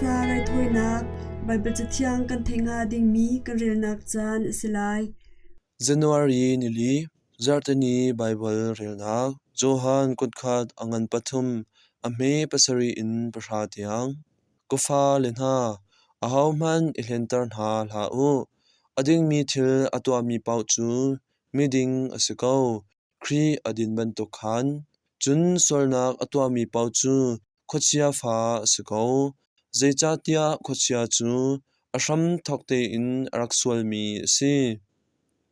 Missa raithawinak Baibal Cathiang kan theih hnga dingmi kan relnak caan a si lai. January nili, Zarhteni Baibal relnak, Johan kutkhat a ngan pathum, a hme pasarih in pahra tiang. Ka fale hna, ahohmanh i hlenter hna hlah u. A dingmi thil a tuahmi paoh cu miding a si ko. Khrih a din bantuk khan. Cun sualnak a tuahmi paoh cu khuachia fa a si ko. Zeicahtiah khuachia cu a hramthawk tein a rak sualmi a si.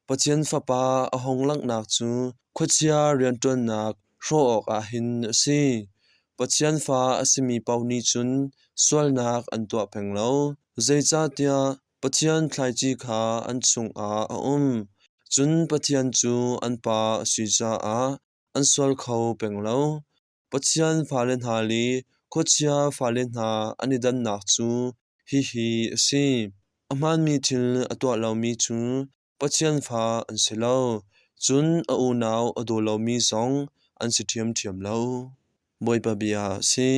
Pathian Fapa a hung langhnak cu khuachia rianṭuannak hrawh awkah hin a si. Pathian fa a simi paoh nih cun sualnak an tuah peng lo, zeicahtiah Pathian thlaici kha an chungah a um. Cun Pathian cu an Pa a si caah an sual kho peng lo. Pathian fale hna le khuachia fale hna an i dannak cu hihi a si: a hmaanmi thil a tuah lomi cu Pathian fa an si lo, cun a unau a daw lomi zong an si ṭhiamṭhiam lo. Bawipa bia a si.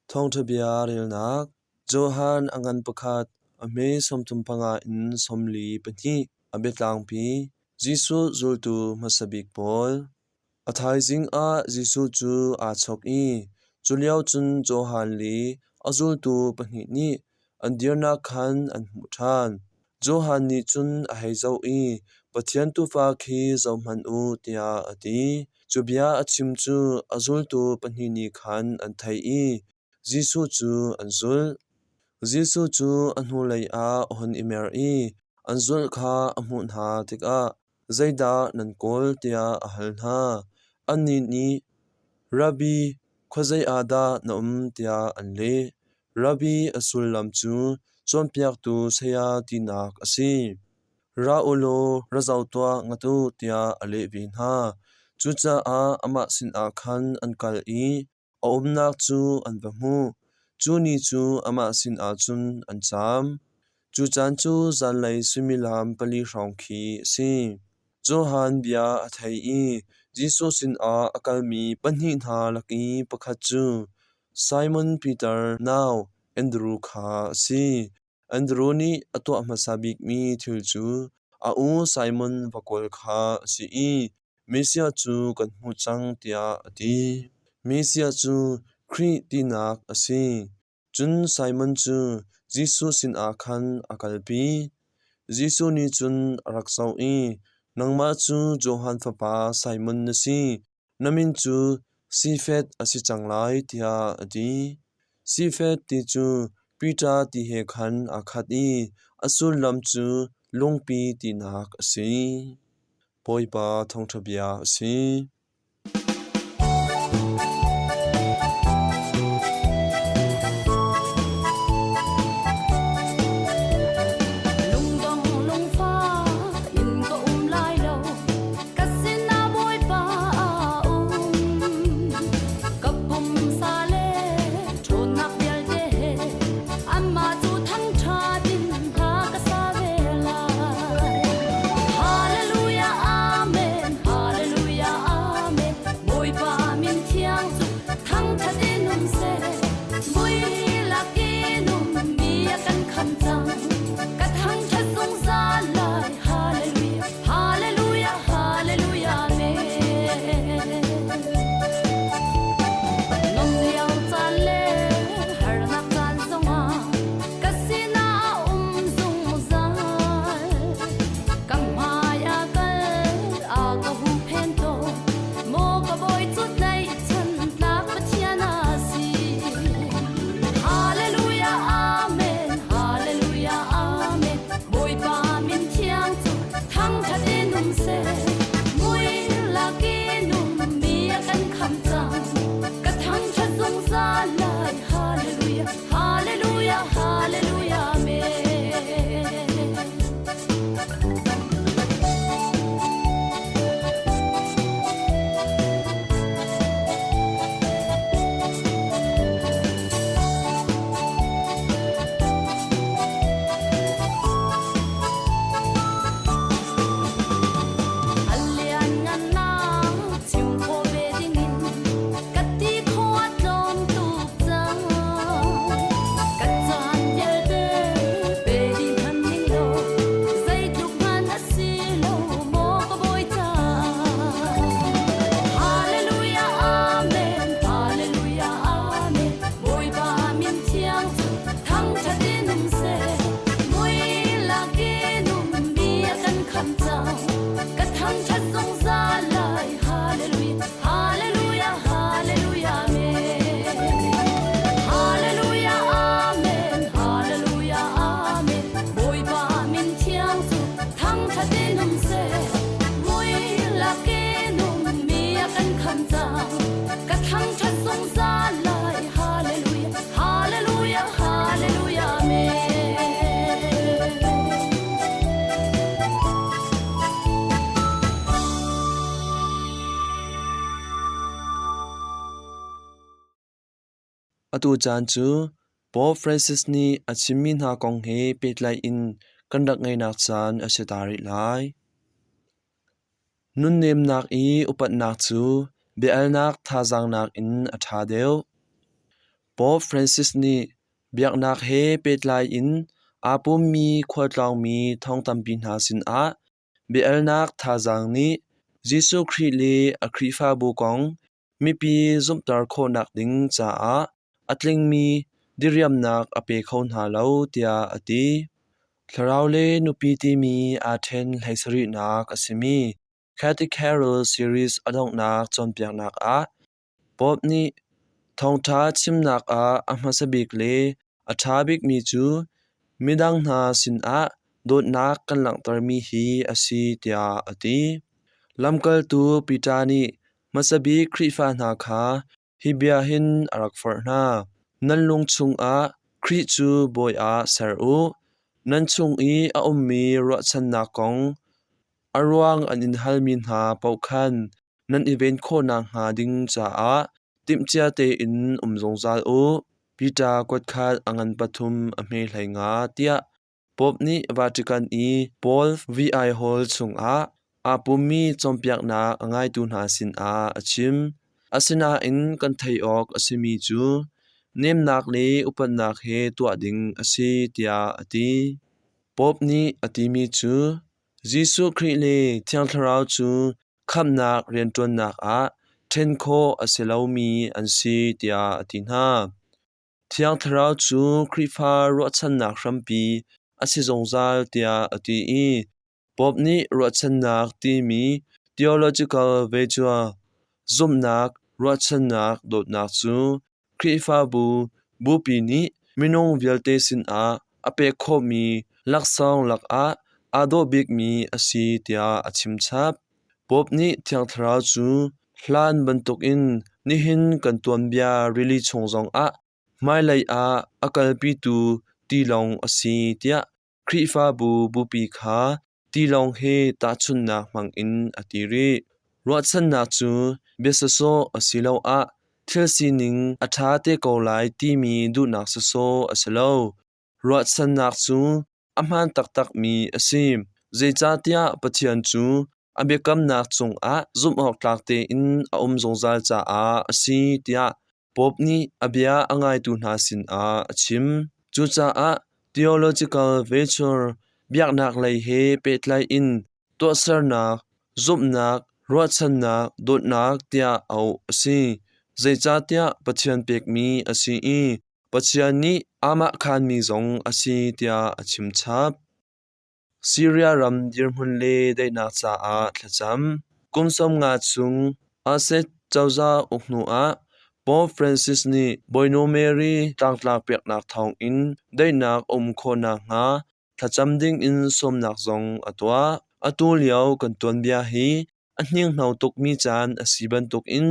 Thawngṭha bia relnak Johan a ngan pakhat, a hme 35 in 42, a biatlangpi Jesuh zultu hmasa bik pawl. A thaizing ah Jesuh cu aa chawk i cu lio cun Johan le a zultu pahnih nih an dirnak khan an hmuh ṭhan. Johan nih cun a hei zoh i, Pathian Tuufa khi zohhmanh u, tiah a ti. Cu bia a chim cu a zultu pahnih nih khan an theih i Jesuh cu an zulh. Jesuh cu a hnulei ah a hun i mer i an zulh kha a hmuh hna tikah, “Zeidah nan kawl?” tiah a hal hna. Annih nih, “Rabbi, khuazei ah dah na um?” tiah an leh. Rabbi a sullam cu cawnpiaktu saya tinak a si. “Ra u law ra zoh tuah ngat u,” tiah a leh ve hna. Cucaah amah sinah khan an kal i a umnak cu an va hmuh. Cu ni cu amah sinah cun an caam. Cu caan cu zanlei suimilam pali hrawng khi a si. Johan bia a thei i Jesuh sinah a kalmi pahnih hna lak i pakhat cu Simon Peter nau Andru kha a si. Andru nih a tuah hmasa bikmi thil cu a u Simon va kawl kha a si i Messiah cu kan hmu cang tiah a ti. Messiah cu Khrih tinak a si. Cun Simon cu Jesuh sinah khan a kalpi. Jesuh nih cun a rak zoh i, Nangmah cu Johan fapa Simon na si. Na min cu Sifat a si cang lai, tiah a ti. Sifat ti cu Peter ti he khan aa khat i a sullam cu lungpi tinak a si. Bawipa thawngṭha bia a si. Lungdong lungfak in ka um lai lo, ka sinah Bawipa a um. Ka pumsa le ṭhawnnak vialte he, anmah cu thangṭhat in hla ka sa ve lai. Hallelujah, Amen, Hallelujah, Amen. khamh cang. Ka thangṭhat zungzal lai. Hallelujah, hallelujah, hallelujah, amen. Hallelujah, amen. Hallelujah, amen. Bawipa min thiang cu thangṭhat in um seh. Mui lakin ummi a kan khamh cang. Ka thangṭhat zungzal lai. Hallelujah, hallelujah, hallelujah, amen. Atu caan cu Pope Francis nih a chimmi hna kong he pehtlai in kan rak ngeihnak caan a si ta rih lai. Nunnemnak i upatnak cu bia-alnak thazaang nakin a ṭha deuh. Pope Francis nih biaknak he pehtlai in aa pummi khualtlawngmi thong tampi hna sinah bia-alnak thazaang nih Jesuh Khrih le a Khrihfabu kong mipi zumhter khawhnak ding caah a tlingmi diriamnak a pe kho hna lo tiah a ti. Thlarau le nupi timi aa ṭhen hleisarihnak a simi Catholic Carol series a donghnak cawnpiaknak ah Pope nih thawngṭha chimnak ah a hmasa bik le a ṭha bikmi cu midang hna sinah dawtnak kan langhtermi hi a si tiah a ti. Lamkaltu Peter nih hmasa bik Khrihfa hna kha hi bia hin a rak forh hna: Nan lung chungah Khrih cu bawi ah ser u. Nan chung i a ummi ruahchannak kong a ruang an in halmi hna paoh khan nan i ven khawh nakhnga ding caah timhcia tein um zungzal u. Peter kuatkhat a ngan pathum a hme 15 tiah Pope nih Vatican i Paul VI Hall chungah aa pummi cawnpiaknak a ngaitu hna sinah a chim. Asinain kan theih awk a simi cu nemnak le upatnak he tuah ding a si tiah a ti. Pope nih a timi cu Jesuh Khrih le Thiang Thlarau cu khamhnak rianṭuannak ah ṭhen khawh a si lomi an si tiah a ti hna. Thiang Thlarau cu Khrihfa ruahchannak hrampi a si zungzal tiah a ti i Pope nih ruahchannak timi theological value zumhnak, ruahchannak, dawtnak cu Khrihfabu bupi nih minung vialte sinah a pek khawhmi laksawng lakah aa dawh bikmi a si tiah a chimchap. Pope nih Thiang Thlarau cu hlan bantukin nihin kan tuanbia rili chung zongah hmailei ah a kalpitu tilawng a si tiah Khrihfabu bupi kha tilawng he tahchunhnak hmangin a ti rih. Ruahchannak cu bia sawsawh asiloah thil sining a ṭha te ko lai timi duhnak sawsawh a si lo. Ruahchannak cu a hmaan taktakmi a si, zeicahtiah Pathian cu a biakamnak cungah zumhawktlak tein a um zungzal caah a si tiah Pope nih a bia a ngaitu hna sinah a chim. Cucaah theological venture biaknak lei he pehtlai in tuahsernak, zumhnak, ruahchannak, dawtnak tiah auh a si. Zeicahtiah Pathian pekmi a si i Pathian nih aamah khaanmi zong a si tiah a chimchap. Siria ram dirhmun le daihnak caah thlacam. Kum 50 chung Assad cozah uk hnuah Pope Francis nih Bawinu Mary tlangtlak peknak thawngin daihnak a um khawh nakhnga thlacam dingin sawmnak zong a tuah. Atu lio kan tuanbia hi a hninghno tukmi caan a si bantukin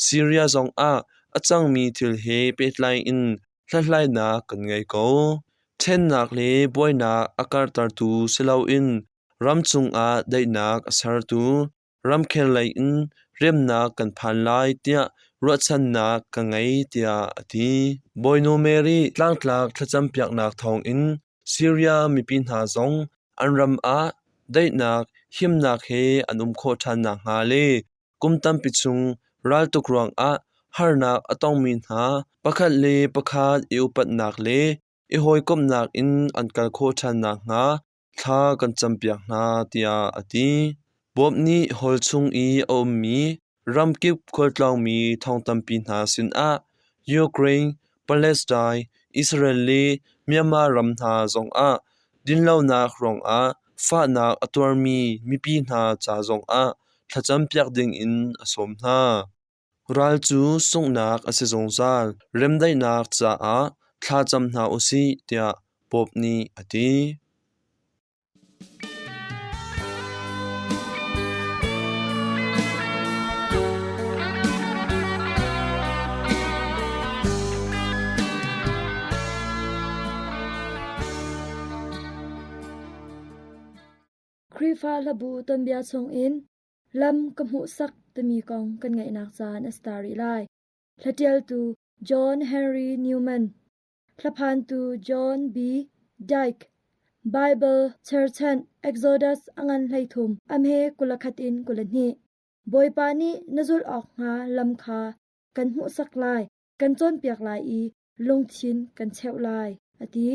Siria zongah a cangmi thil he pehtlai in hlathlainak kan ngei ko. Ṭhennak le buainak a karhtertu si loin ram cungah daihnak a sertu ramkhel lei in remnak kan phan lai tiah ruahchannak ka ngei tiah a ti. Bawinu Mary tlangtlak thlacampiaknak thawngin Syria mipi hna zong an ram ah daihnak, himnak he an um khawh ṭhan nakhnga le kum tampi chung raltuk ruangah harnak a tongmi hna pakhat le pakhat i upatnak le i hawikomhnak in an kal khawh ṭhan nakhnga thla kan campiak hna tiah a ti. Pope nih hall chung i a ummi ramkip khualtlawngmi thong tampi hna sinah Ukraine, Palestine, Israel le Myanmar ram hna zongah dinlonak ruangah fahnak a tuarmi mipi hna ca zongah thlacampiak dingin a sawm hna. Ral cu sunghnak a si zungzal, remdaihnak caah thlacam hna u sih tiah Pope nih a ti. Khrihfa hlabu tonbia chungin lam ka hmuhsak timi kong kan ngaihnak caan a si ta rih lai. Hlatialtu John Henry Newman, hlaphantu John B. Dyke, Bible cherchanh Exodus a ngan 13 a hme 21 in 22. Bawipa nih na zulh awk hnga lam kha kan hmuhsak lai, kan cawnpiak lai i lungthin kan cheuh lai, a ti.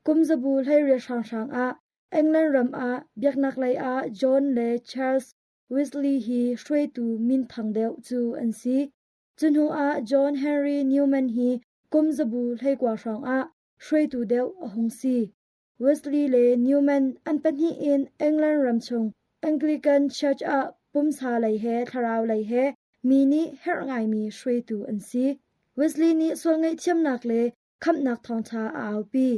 Kum zabu 18 hrawnghrang ah England ram ah biaknak lei ah John le Charles Wesley hi hruaitu minthang deuh cu an si. Cu hnu ah John Henry Newman hi kum zabu 19 hrawng ah hruaitu deuh a hung si. Wesley le Newman an pahnih in England ram chung Anglican Church ah pumsa lei he thlarau lei he mi nih herh ngaimi hruaitu an si. Wesley nih sual ngaihthiamnak le khamhnak thawngṭha a aupi.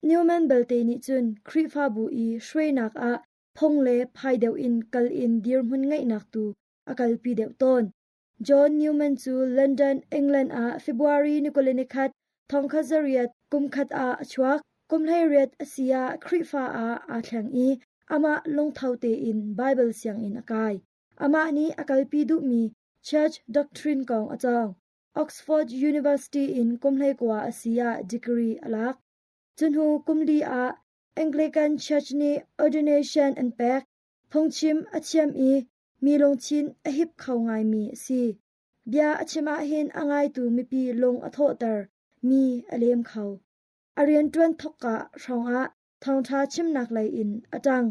Newman belte nih cun Khrihfabu i hruainak ah phung le phai deuh in kal in dirhmun ngeihnak tu a kalpi deuh tawn. John Newman cu London, England ah February ni 21, 1900 kumkhat ah a chuak. Kum 18 a si ah Khrihfa ah aa thleng i amah lungtho tein Baibal sianginn a kai. Amah nih a kalpi duhmi Church Doctrine kong a cawng. Oxford University in kum 19 a si ah degree a lak. Cu hnu kum li ah Anglican Church nih ordination an pek. Phungchim a thiam i mi lungthin a hip kho ngaimi a si. Bia a chim ahhin a ngaitu mipi lung a thawhter, mi a lem kho. A rianṭuan thawkka hrawngah thawngṭha chimnak lei in a ṭang.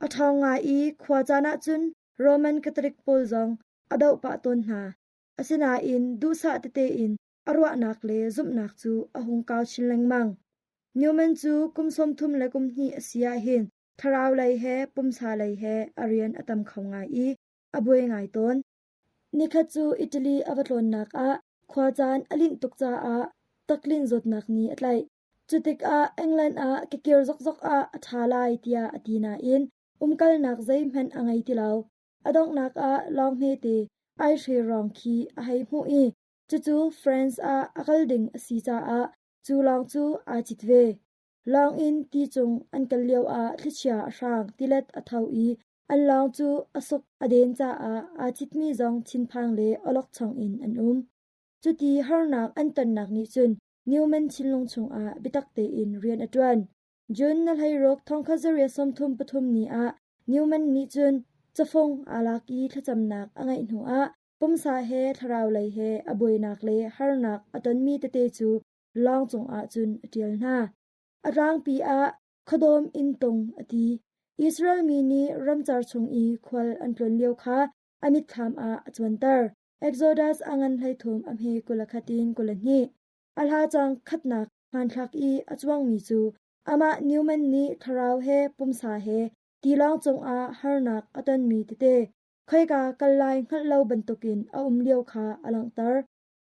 A ṭhawng ngai i khua caan ahcun Roman Catholic pawl zong a doh pah tawn hna. Asinain duhsah tete in a ruahnak le zumhnak cu a hung kau chin lengmang. Newman cu kum 32 a si ahhin thlarau lei he pumsa lei he a rian a tam kho ngai i a buai ngai tawn. Nikhat cu Italy a va tlawnnak ah khuacaan a linh tuk caah taklinh zawtnak nih a tlaih. Cu tikah England ah ka kir zokzok ah a ṭha lai tiah a ti nain umkalnak zeihmanh a ngei ti lo. A donghnak ah lawng hmete aihre rong khi a hei hmuh i cucu France ah a kal ding a si caah cu lawng cu aa cit ve. Lawng in ti cung an kal lioah thlichia a hrang tilet a tho i an lawng cu a suk a den caah aa citmi zong thinphang le awlokchong in an um. Cuti harnak an tonnak nih cun Newman thinlung chungah biatak tein rian a ṭuan. June na hleiruk 1933 ni ah Newman nih cun cafung aa lak i thlacamnak a ngeih hnuah pumsa he thlarau lei he a buainak le harnak a tonmi tete cu lawng cungah cun a ṭial hna. A tlangpi ah khuadawm inn tung a ti. Israel mi nih ramcar chung i khual an tlawn lio kha a mitthlam ah a cuanter. Exodus a ngan 13 a hme 21 in 22. A hla cang khatnak hmanthlak i a cuangmi cu amah Newman nih thlarau he pumsa he tilawng cungah harnak a tonmi tete khoika kal lai hngalh lo bantukin a um lio kha a langhter.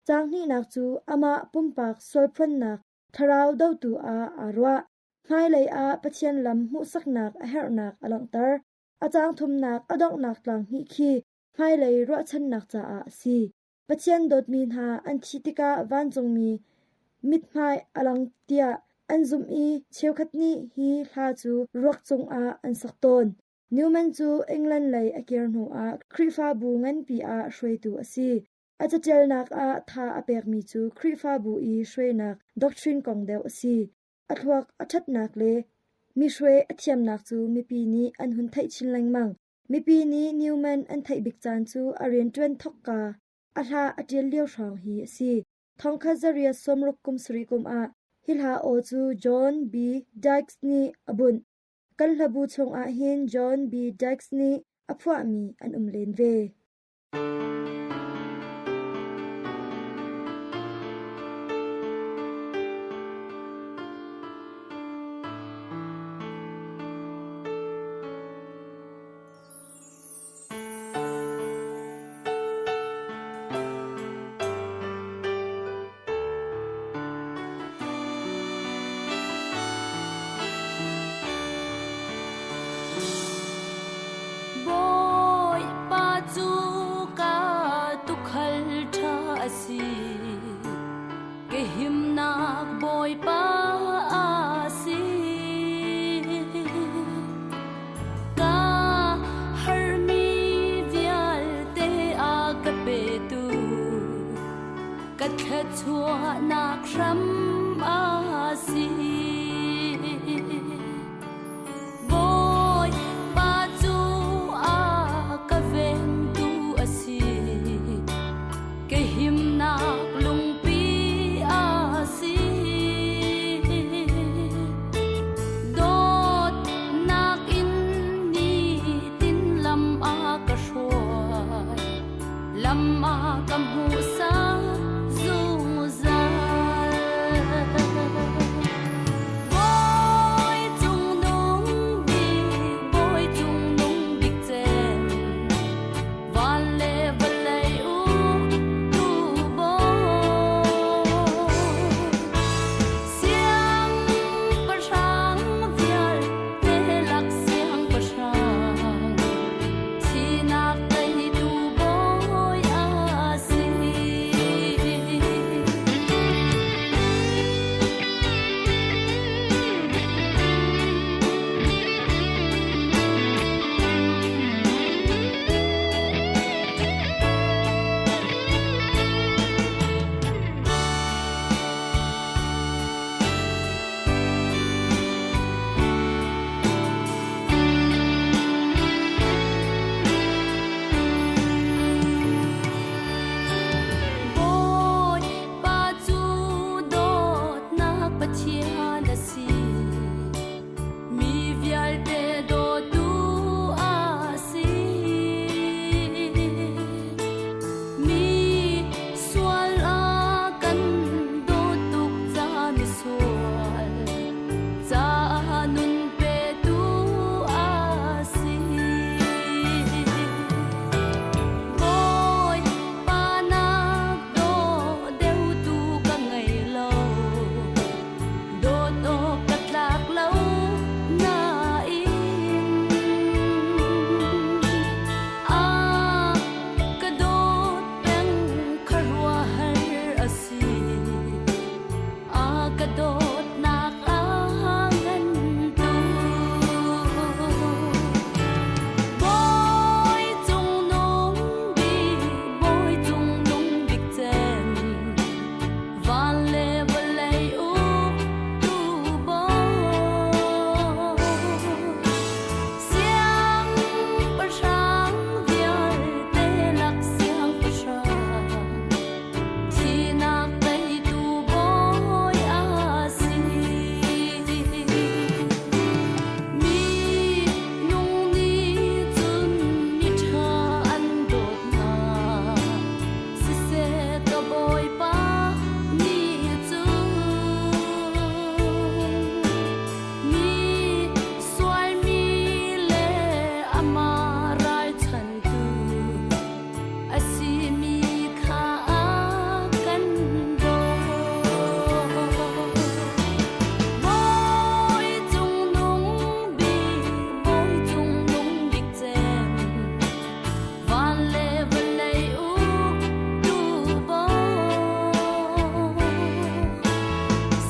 Caang hnihnak cu amah pumpak sualphuannak thlarau dotu ah aa ruah. Hmailei ah Pathian lam hmuhsaknak a herhnak a langhter. A caang thumnak a donghnak tlang hnih khi hmailei ruahchannak caah a si. Pathian dawtmi hna an thih tikah vancungmi mithmai a lang tiah an zumh i cheukhat nih hi hla cu ruak cungah an sak tawn. Newman cu England lei a kir hnuah Khrihfabu nganpi ah hruaitu a si. A caṭialnak ah tha a pekmi cu Khrihfabu i hruainak doctrine kong deuh a si. A thluak a ṭhatnak le mi hruai a thiamnak cu mipi nih an hun theih chin lengmang. Mipi nih Newman an theih bik caan cu a rianṭuan thawkka a hla a ṭial lio hrawng hi a si. 1967 kum ah hi hla aw cu John B. Dykes nih a bunh. Kan hlabu chungah hin John B. Dykes nih a phuahmi an um len ve. Thluachuahnak hram a si. Bawipa cu a ka vengtu a si. Ka himnak lungpi a si. Dawtnak in nitin lam a ka hruai. Lam a ka hmuhsak zungzal. Bawi cung nung bik, Bawi cung nung bik cem, van le vawlei uktu Bawi. Siangpahrang vialte lak siangpahrang, Thihnak teitu Bawi a si. Bawipa cu dawtnak Pathian a si. Mi vialte dawtu a si. Mi sual a kan dawt tuk ca misual caah nun petu a si. Bawipa nak daw deuhtu ka ngei lo. Dawt awk ka tlak lo nain a ka dawt peng khuaruahhar a si. A ka dawtnak a ngan tuk. Bawi cung nung bik, Bawi cung nung bik cem, van le vawlei uktu Bawi. Siangpahrang vialte lak siangpahrang, thihnak teitu Bawi a si. Minung nih cun miṭha an dawt hna, siseh ka Bawipa nih cun mi sualmi le amah ralchanhtu a simi kha a kan dawt. Bawi cung nung bik, Bawi cung nung bik cem, van le vawlei uktu Bawi.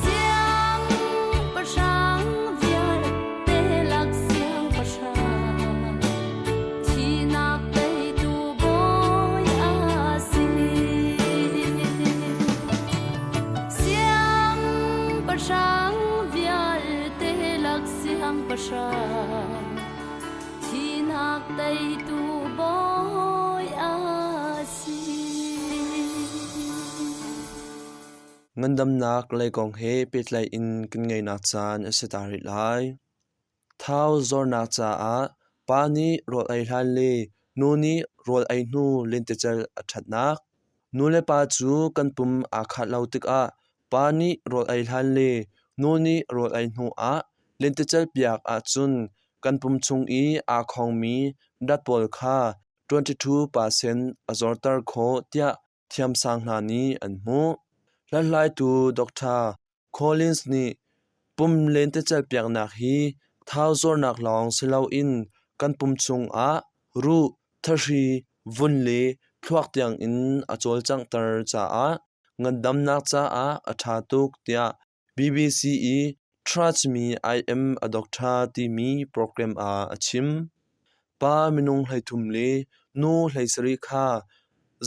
Siangpahrang vialte lak siangpahrang, thihnak teitu Bawi a si. Siangpahrang vialte lak siangpahrang, thihnak teitu Bawi a si. Ngandamnak lei kong he pehtlaih in kan ngeihnak caan a si ta rih lai. Thau zornak caah pa nih rawl ei hlan le nu nih rawl ei hnu lentecelh a ṭhatnak. Nu le pa cu kan pum aa khat lo tikah pa nih rawl ei hlan le nu nih rawl ei hnu ah lentecelh piak ahcun kan pum chung i aa khongmi dat pawl kha 22% a zorter khawh tiah thiamsang hna nih an hmuh. Hlathlaitu Dr. Collins nih pum lentecelh piaknak hi thau zawrnak lawng si loin kan pum chungah ruh, thahri, vun le thluak tiangin a cawlcanghter caah ngandamnak caah a ṭha tuk tiah BBC i Trust Me I Am a Doctor timi program ah a chim. Pa minung 33 le nu 17 kha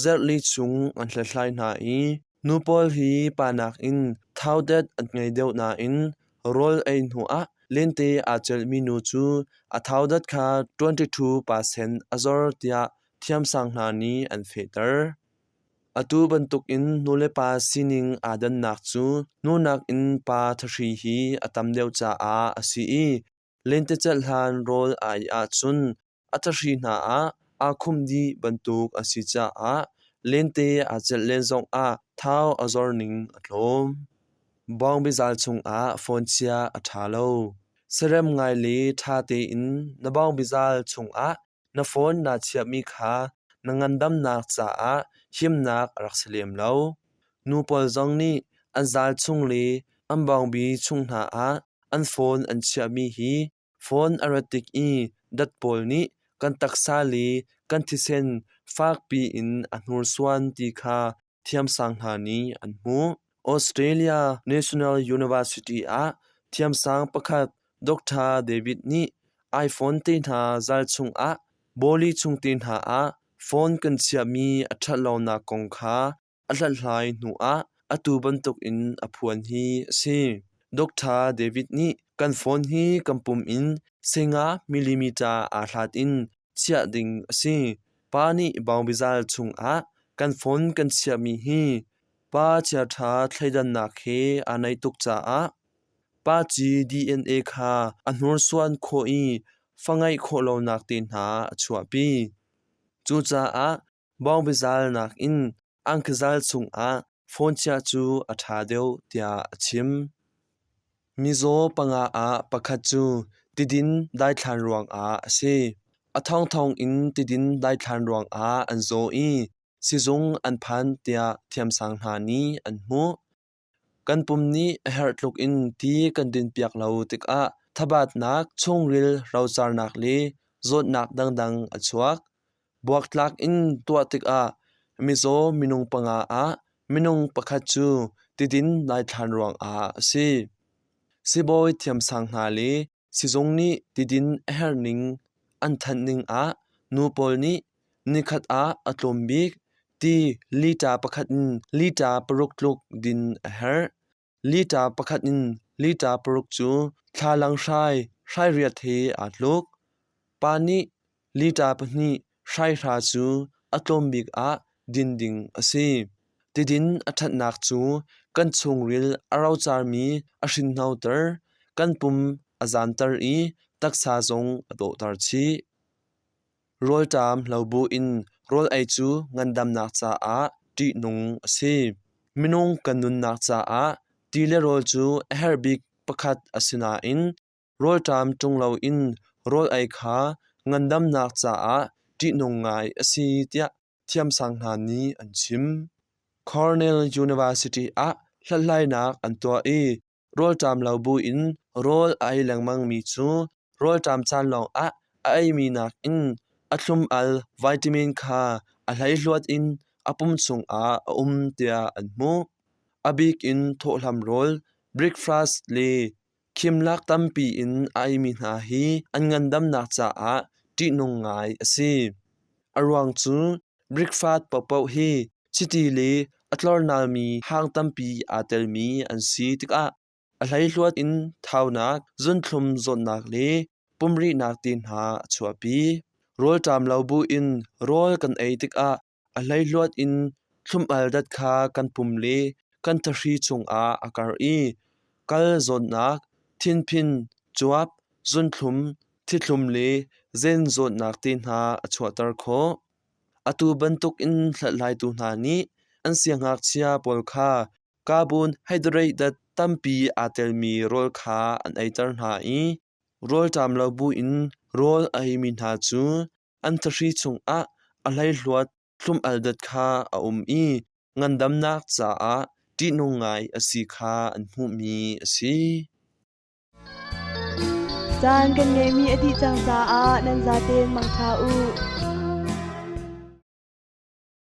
zarhli chung an hlathlai hna i Nu pawl hi pa nakin thaudet an ngei deuh nain rawl ei hnuah lente aa celhmi nu cu a thaudat kha 22% a zor tiah thiamsang hna nih an fehter. Atu bantukin nulepa sining aa dannak cu nu nakin pa thahri hi a tam deuh caah a si i lentecelh hlan rawl a ei ahcun a thahri hna ah aa khumh dih bantuk a si caah lente aa celh len zongah thau a zor ning a tlawm. Bawngbiazal chungah phone chia a ṭha lo. Sarem ngai le ṭha tein na bawngbiazal chungah na phone naa chiahmi kha na ngandamnak caah himnak a rak si lem lo. Nu pawl zong nih an zal chung le an bawngbi chung hna ah an phone an chiahmi hi Phone a rat tik i dat pawl nih kan taksa le kan thisen fakpi in a hnursuan ti kha thiamsang hna nih an hmuh. Australia National University ah thiamsang pakhat Dr. David nih iPhone te hna zal chungah bawli chung te hna ah phone kan chiahmi a ṭhatlonak kong kha a hlathlai hnuah atu bantukin a phuan hi a si. Dr. David nih kan phone hi kan pum in singa millimeter aa hlat in chiah ding a si. Pa nih bawngbiazal chungah kan phone kan chiahmi hi pa chiaṭha thleidannak he aa naih tuk caah pa ci DNA kha a hnursuan khawh i fa ngeih khawh lonak te hna a chuahpi. Cucaah Bawngbiazal nakin angkizal chungah phone chiah cu a ṭha deuh tiah a chim. Mizaw panga ah pakhat cu tidin daithlan ruangah a si. A thongthong in tidin daithlan ruangah an zaw i sizung an phan tiah thiamsang hna nih an hmuh. Kan pum nih a herh tluk in ti kan dinpiak lo tikah thabatnak, chungril rocarnak le zawtnak dangdang a chuak. Buaktlak in tuah tikah mizaw minung panga ah minung pakhat cu tidin daithlan ruangah a si. Sibawi thiamsang hna le Sizung nih tidin a herhning an thanh ning ah nu pawl nih nikhat ah a tlawm bik ti liter pakhat in liter paruk tluk din a herh. Liter pakhat in liter paruk cu thlalang hrai hrairiat he aa tluk. Pa nih Liter pahnih hraihra cu a tlawm bik ah din ding a si. Tidin a ṭhatnak cu kan chungril a rocarmi a hrinhnoter, kan pum a zanter i taksa zong a dawhter chih. Rawlṭam lo buin rawl ei cu ngandamnak caah ṭihnung a si. Minung kan nunnak caah ti le rawl cu a herh bik pakhat a si nain Rawlṭam ṭung loin rawl ei kha ngandamnak caah ṭihnung ngai a si tiah thiamsang hna nih an chim. Cornell University ah hlathlainak an tuah i rawlṭam lo buin rawl a ei lengmangmi cu rawlṭam caan lawngah a eimi nakin a thlum-al vitamin kha a hleihluat in a pum chungah a um tiah an hmuh. A bik in thawhhlam rawl, breakfast le Khimlak tampi in a eimi hna hi an ngandamnak caah ṭihnung ngai a si. A ruang cu breakfast paohpaoh hi chiti le a tlornalmi hang tampi aa telmi an si tikah a hleihluat in thaunak, zunthlum zawtnak le pumrihnak te hna a chuahpi. Rawlṭam lo buin rawl kan ei tikah A hleihluat in thlum-al dat kha kan pum le kan thahri chungah a karh i kal zawtnak, thinphin, cuap, zunthlum, thithlum le zen zawtnak te hna a chuahter khawh. Atu bantukin hlathlaitu hna nih an siangngakchia pawl kha carbon hydrate dat tampi aa telmi rawl kha an eiter hna i rawlṭam lo buin rawl a eimi hna cu An thahri chungah a hleihluat thlum-al dat kha a um i ngandamnak caah ṭihnung ngai a si kha an hmuhmi a si. Caan kan ngeihmi a dih cang caah nan zaten mangṭha u.